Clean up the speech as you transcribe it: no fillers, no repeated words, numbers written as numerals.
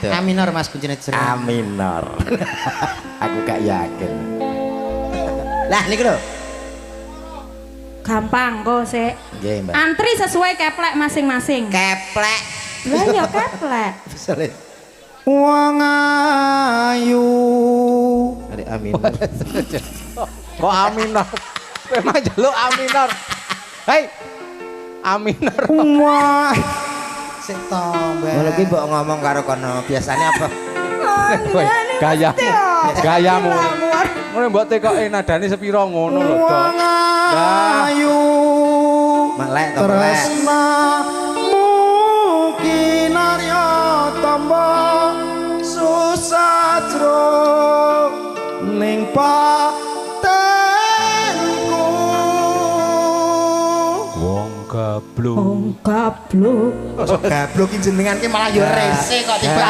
Dok. A minor, Mas, kuncine jero. A minor. Aku gak yakin. Lah niku lho. Gampang kok sik. Nggih, Mbak. Antri sesuai keplek masing-masing. Keplek. Lah ya keplek. Sulit. Wong ayu. Arek A minor. Kok A minor? Kowe mah njaluk A minor. Hei. A minor. Wah. Sik to, Mbak. Ngono ki mbok ngomong karo kono. Biasanya apa? Kowe gayamu. Gayamu. Ngono mbok tekoke nadane sepiro ngono lho, Dok. Wong ayu. Melek to, melek. Tresnamu kinarya tamba susajro ning patinku. Wong gabluk. Wong gabluk. Gablok ki jenengan ki malah yo rese kok tiba.